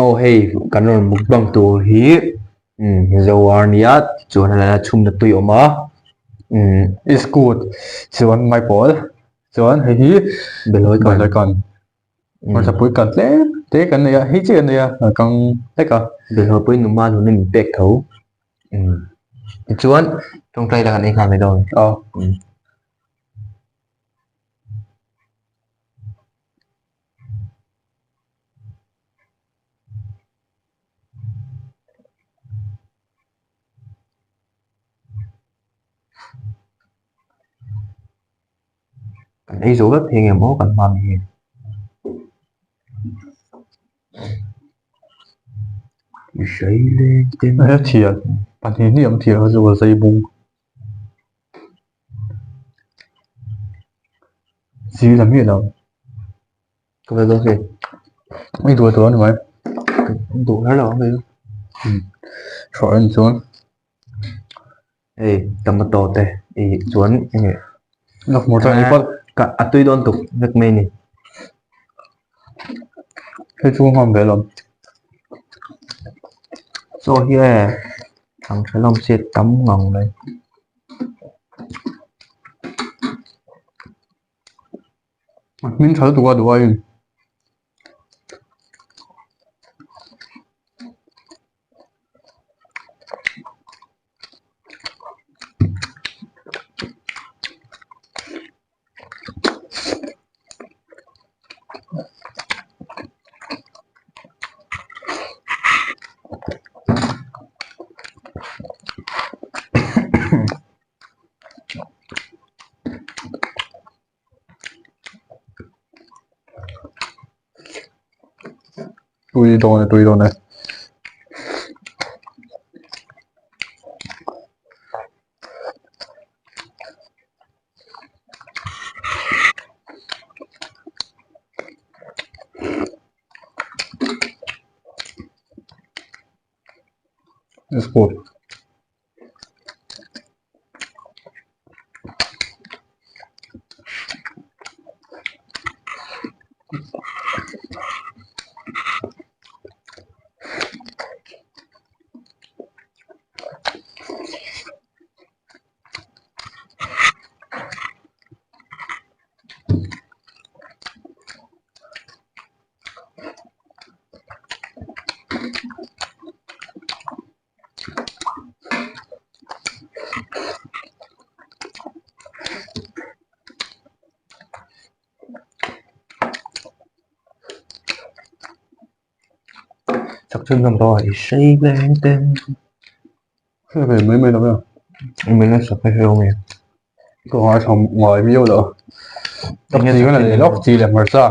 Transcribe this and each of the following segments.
Aw hei kan rawn mukbang tur hi Zoar nia tichuan a la chhumna tui a awm a Iskut chuan maipawl chuan hei hi Behlawi kan Behlawi kan hmarchapui kan tlem te kan nei a hei chiah kan nei a a kang hlek a. Behlawi pawhin numa nuna min pek tho tichuan tawngtai la kan ei nghal mai dawn. Aw. Kan ei zo vek thei nge maw kan hma mi hi. He thian pahnih hnih awm thian ho chu a zai bung. Zir la miah lo. Ka va dawn hei. I duh tur a ni mai. Duh kher lo ang kei chu. Hruai en chuan. Hei tomato te ih chuan enge. Lak hmur chuan ei palh. Ka a tui dawn tuk vek mai ni. Hei chu ngham ve lawm. Chaw hi e thang tha hlawm si tam ngang mai. A hming tha lutuk a duh aiin. Tui dawn e tui dawn e. Sport. Hre ve mai mai lo e. Ka ngai tha ngai miau lo. Ka chi ka nei lawk chi leh hmarcha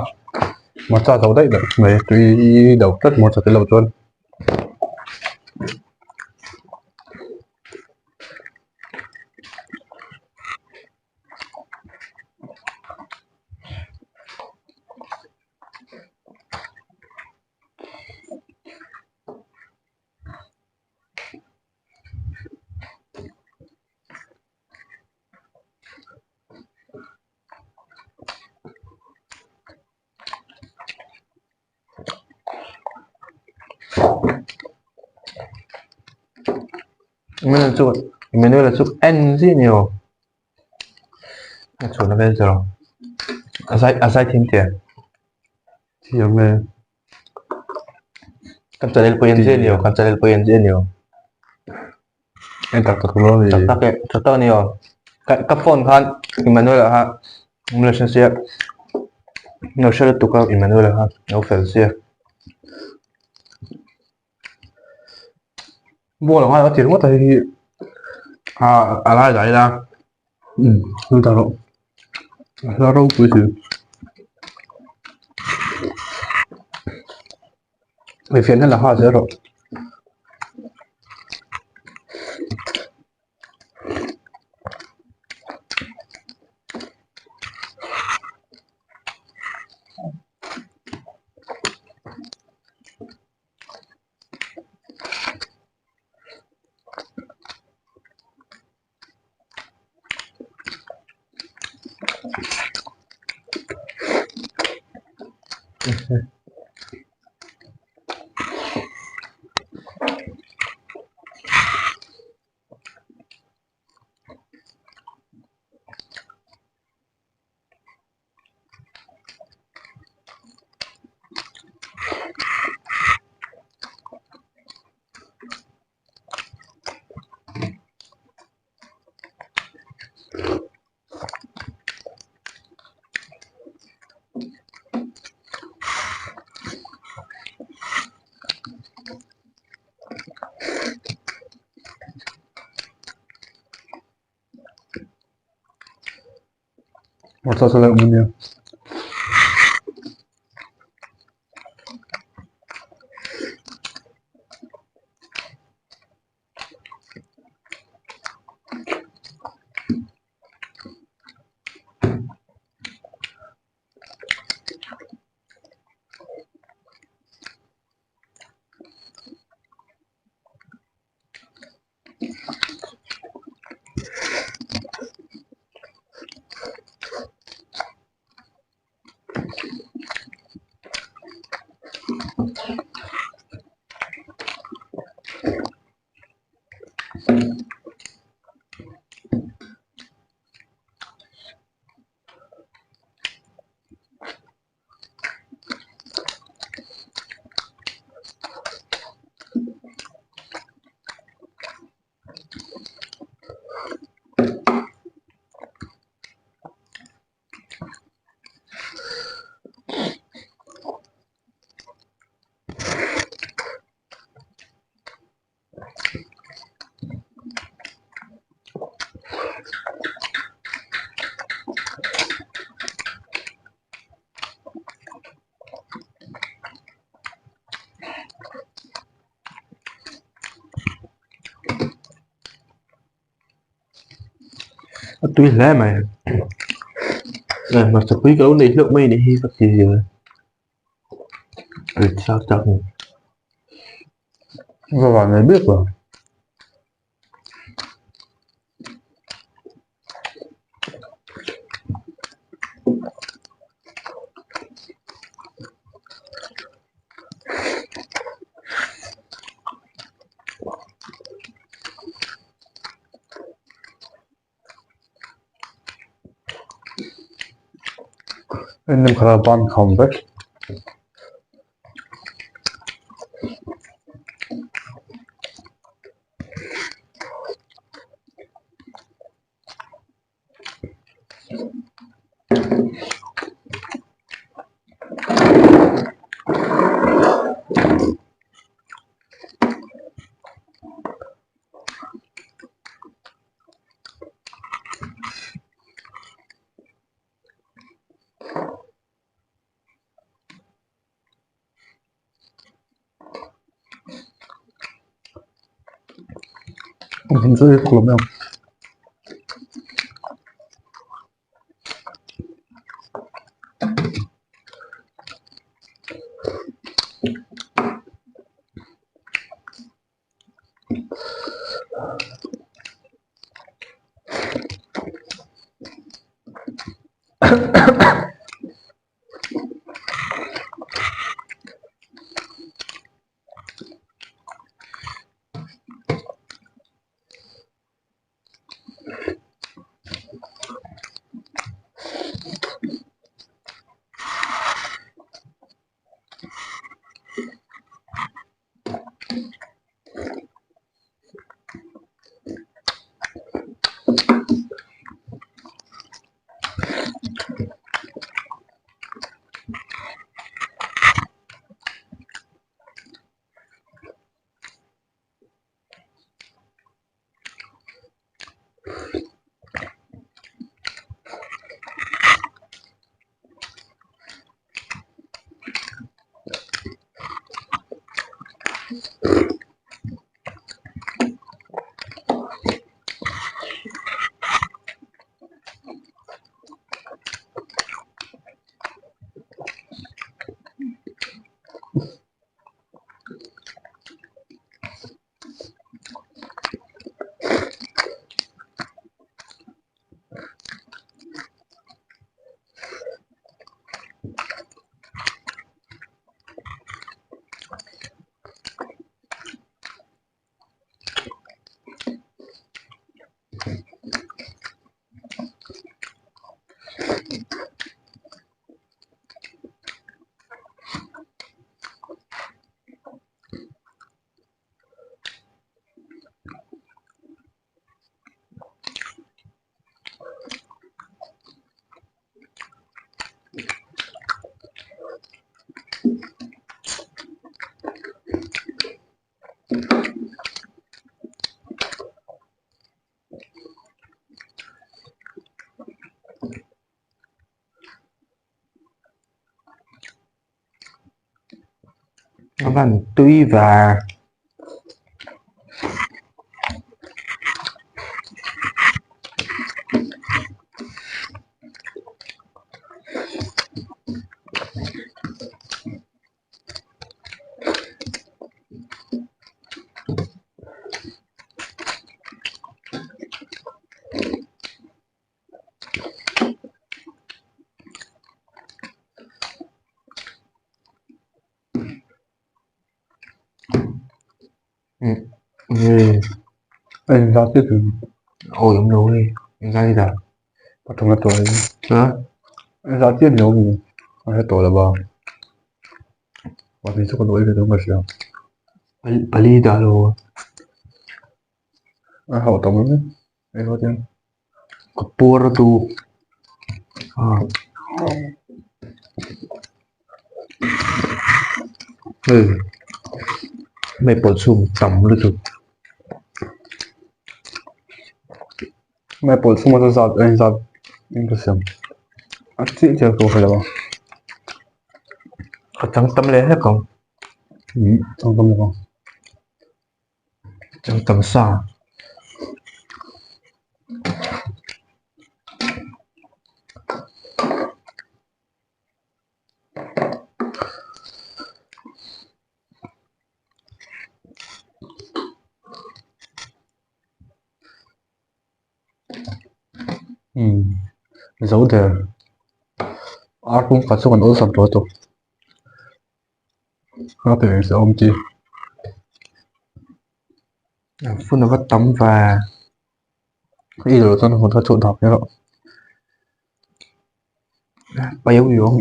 hmarcha zo daih daih mai tui do tlat hmarcha tel lo chuan. Emmanuel chu en zia ni aw a chhun a vel chu a zai thim tia thiam e kan channel pawh en zia ni aw kan channel pawh en zia ni aw en tak tak lo ni tak tak e tak tak ni aw ka ka phone khan Emmanuel a kha Malaysia sia no hre lutuk a Emmanuel a kha lo fel sia Ball a ngai a ti ringawt a hei hi a a lai lai la um ta rawh a hla ropui si hei fian hian la ha zel rawh. Hmarcha chu a awm ania. A tui hle mai hmarcha pui ka lo nei hlauh mai a nih hi ka ti zia rit chak chak a ni. Ka van nei bik lo. En nem kha ban kham vek. Kum chu ei vak lo mai ang. Avan tui ve. Ôi ông nội ngay là Pathum a tawh hả zah chiah ni awm a hre tawh lo va pahnih chu ka lo ei ve dawn ka hria pali dah lo a hauh tam em ei ho hian ka puar tu a hei maple chhum tam lutuk maple chhum a zat a inzat in ka siam a chiah chiah ka hre lo a ka chang tam leh hlek ang chang tam leh ang chang tam sa. Zo der ar pum khat chu kan awlsam tawh tawh a pe ve awm chi phun a va tam ve i lo chuan hun kha chhuah dak erawh paiau yawng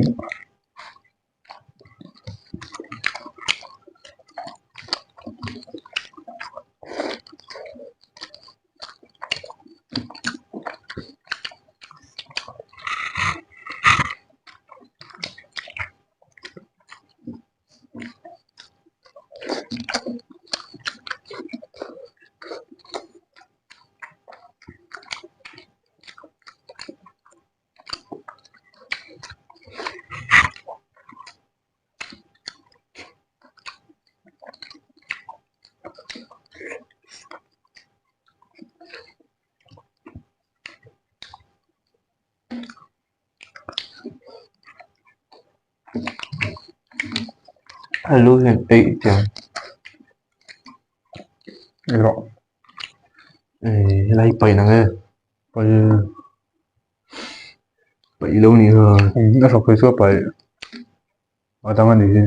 alu hian eih tiang erawh helai paih nang e paih paih lo ni ha a hrawk phei chu a paih a dang a nih hi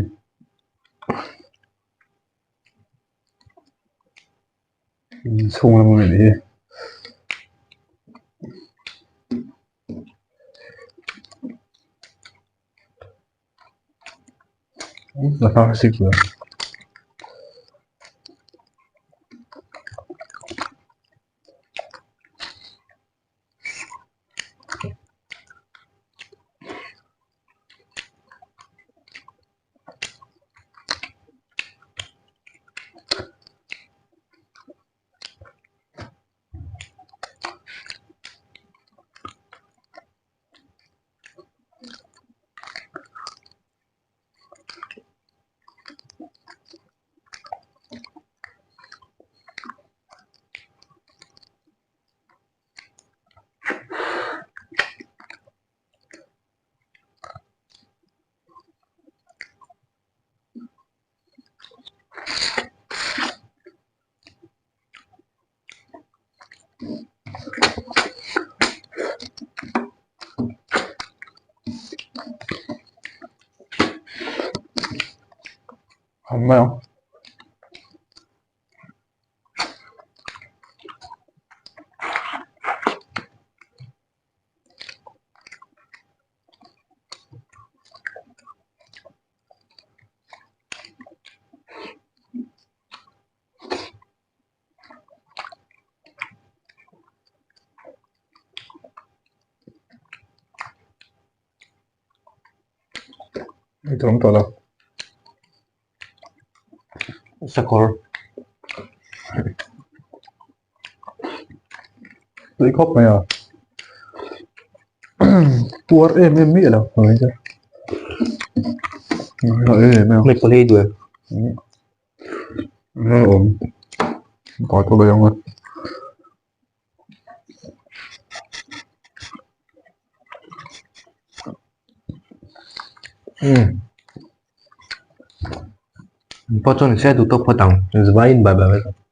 chhung lam a nih hi. Mai ang. Ei tur awm tawh lo. Sakawr. Tui khawp mai a. Puar em em miah lo. Mai pawh hi duh em? Awm ta tawh lo ang a. Pawh chuan se duh tawk phawt ang. Zvain bye bye.